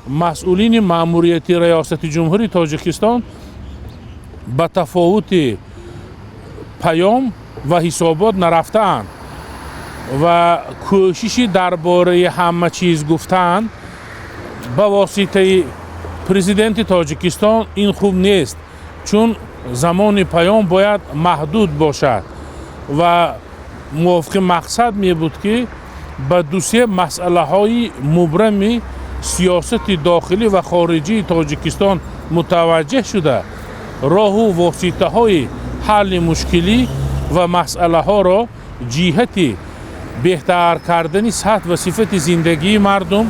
Масъулини маъмурияти Раёсати Ҷумҳурии Тоҷикистон ба тафовути паём ва ҳисобот нарафтаанд ва кӯшиши дар бораи ҳама чиз гуфтан ба воситаи Президенти Тоҷикистон ин хуб нест, чун замони паём бояд маҳдуд бошад ва мувофиқи мақсад мебуд, ки ба ду-се масъалаҳои мубрами сиёсати дохилӣ ва хориҷии Тоҷикистон мутаваҷҷеҳ шуда, роҳу воситаҳои ҳалли мушкилӣ ва масъалаҳоро ҷиҳати беҳтар кардани сатҳ ва сифати зиндагии мардум,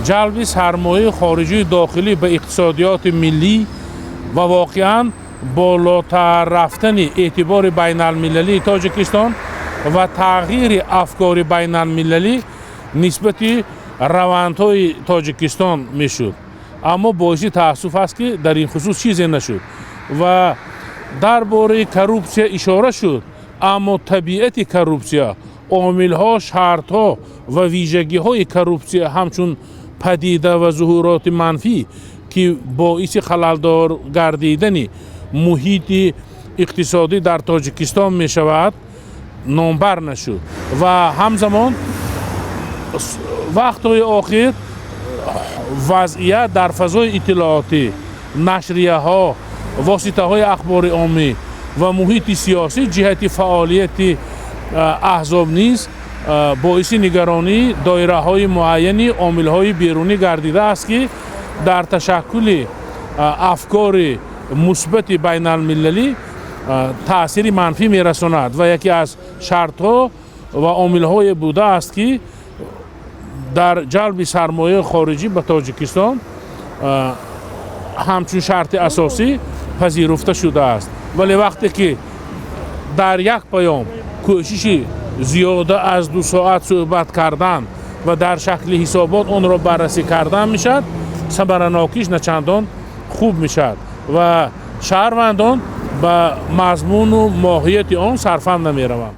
ҷалби сармояи хориҷию дохилӣ ба иқтисодиёти миллӣ ва воқеан болотар рафтани эътибори байналмилалии Тоҷикистон ва тағйири афкори байналмилалӣ нисбати равандҳои Тоҷикистон мешуд. Аммо боиси таассуф аст, ки дар ин хусус чизе нашуд ва дар бораи коррупсия ишора шуд, аммо табиати коррупсия, омилҳо, шартҳо ва вижагиҳои коррупсия ҳамчун падида ва зуҳуроти манфӣ, ки боиси халалдор гардидани муҳити иқтисодӣ дар Тоҷикистон мешавад, номбар нашуд. Ва ҳамзамон вақтҳои охир вазъият дар фазои иттилоотӣ, нашрияҳо, воситаҳои ахбори оммӣ ва муҳити сиёсӣ ҷиҳати фаъолияти аҳзоб низ боиси нигаронии доираҳои муайяни омилҳои берунӣ гардидааст, ки дар ташаккули афкори мусбати байналмилалӣ таъсири манфӣ мерасонад ва яке аз шартҳо ва омилҳое будааст, ки дар ҷалби сармояи хориҷӣ ба Тоҷикистон ҳамчун шарти асосӣ пазируфта шудааст. Вале вақте ки дар як паём кӯшиши зиёда аз 2 соат суҳбат кардан ва дар шакли ҳисобот онро баррасӣ кардан мешавад, самаранокиш начандон хуб мешавад ва шаҳрвандон ба мазмуну моҳияти он сарфаҳм намераванд.